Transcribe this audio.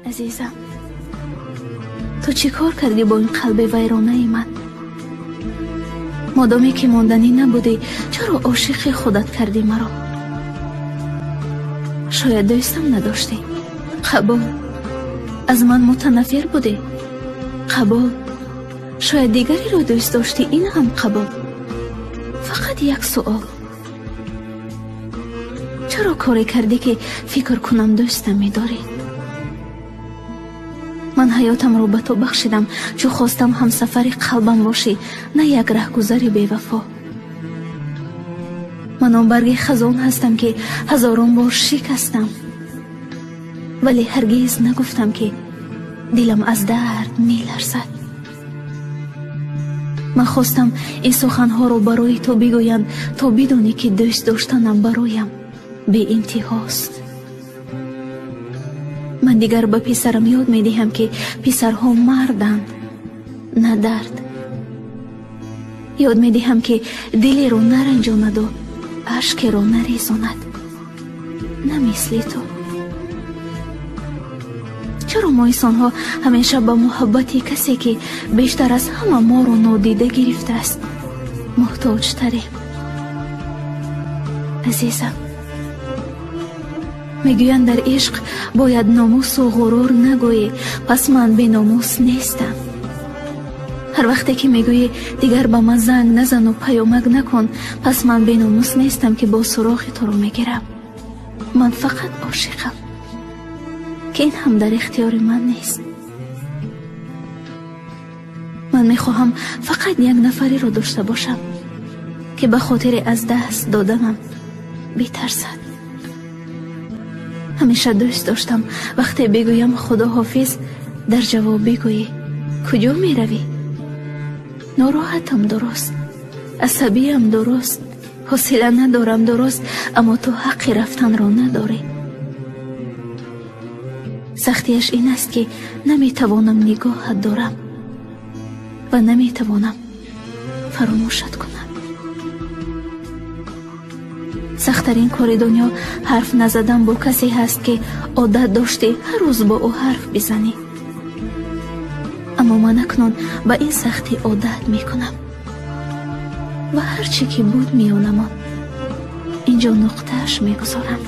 Азизам, ту чӣ кор кардӣ бо ин қалби вайронаи ман? Модоме ки монданӣ набудӣ, чаро ошиқи худат кардӣ маро? Шояд дӯстам надоштӣ? Қабул. Аз ман мутанаффир будӣ? Қабул. Шояд дигареро дӯст доштӣ, ин ҳам қабул. Фақат як суол: чаро коре кардӣ, ки фикр кунам дӯстам медорӣ? Ман ҳаётамро ба ту бахшидам, чун хостам ҳамсафари қалбам бошӣ, на як раҳгузари бевафо. Ман он барги хазон ҳастам, ки ҳазорон бор шикастам, вале ҳаргиз нагуфтам, ки дилам аз дард меларзад. Ман хостам ин суханҳоро барои ту бигӯянд, то бидонӣ, ки дӯст доштанам бароям беинтиҳост. Ман дигар ба писарам ёд медиҳам, ки писарҳо марданд, на дард. Ёд медиҳам, ки дилеро наранҷонаду ашкеро нарезонад, на мисли ту. Чаро мо инсонҳо ҳамеша ба муҳаббати касе, ки бештар аз ҳама моро нодида гирифтааст, муҳтоҷтарем? Азизам, мегӯянд, дар ишқ бояд номусу ғурур нагӯӣ, пас ман беномус нестам. Ҳар вақте ки мегӯӣ, дигар ба ман занг назану паёмак накун, пас ман беномус нестам, ки бо суроғи туро мегирам. Ман фақат ошиқам, ки ин ҳам дар ихтиёри ман нест. Ман мехоҳам фақат як нафареро дошта бошам, ки ба хотири аз даст доданам битарсад. Ҳамеша дӯст доштам, вақте бигӯям худоҳофиз, дар ҷавоб бигӯӣ, куҷо меравӣ? Нороҳатам, дуруст, асабиям, дуруст, ҳавсила надорам, дуруст, аммо ту ҳаққи рафтанро надорӣ. Сахтияш ин аст, ки наметавонам нигоҳат дорам ва наметавонам фаромӯшат кунам. Сахттарин кори дунё ҳарф назадан бо касе ҳаст, ки одат доштӣ ҳар рӯз бо ӯ ҳарф бизанӣ. Аммо ман акнун ба ин сахтӣ одат мекунам ва ҳар чӣ ки буд миёнамон, инҷо нуқтааш мегузорам.